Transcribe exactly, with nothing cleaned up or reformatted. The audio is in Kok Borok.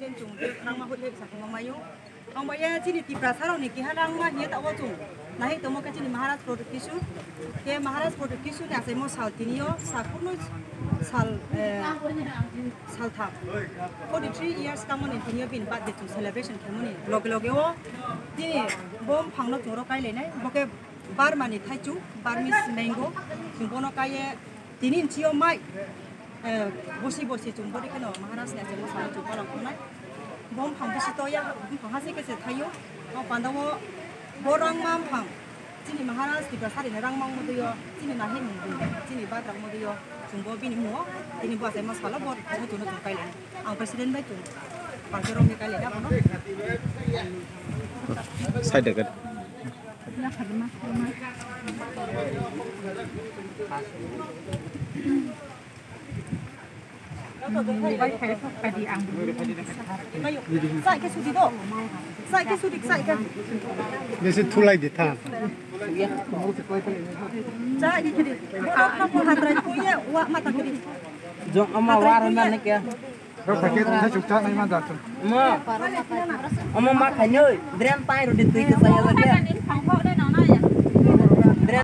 Chwng tei khangma hoi le bwsa khangma maio. Ang bai ya chini Tiprasa rok ni keha langma hiya ta o chwng. Nahi tomo khe chini Maharaj Proto Kisu. Khe Maharaj Proto Kisu ni achaimo sal tini o sa kunui sal, eh, sal tham. Forty three years tamo ni tini o bini birthday chwng celebration khaimani loge loge o tini bo bumphang no chwng ro kai lai nai. Bo khe Burma ni thaichung, Burmese mango, chwng bono kaiye tini nchio mai, eh, bosi bosi chwng bodi kheno Maharaj ni achai bwskango chwng palok tongnai. Bo bumphang bisi to ya, bumphang hase khe se thaio. O panda o bo rangma bumphang, chini Maharaj Tiprasa ri ni rangma mudui o, chini nahi mudui, chini badrak mudui o, chwng bo bini muo, tini bo achai bwskango bo chwng chwng kai lai. Ang president bai chwng, pangke romni kai lai da bono. Side de. Sai ke sudi do. Sai ke sudi, sai ke. Nisi thulai di tha. Sai ke sudi. Bodo khapo hatrai kuye, wa mata kiri. Jong ama war na ne kya? Rok paket hai chukcha nai ma da tu. Ma. Ama ma khanyo, dren pai rodi tui ke saya lagi.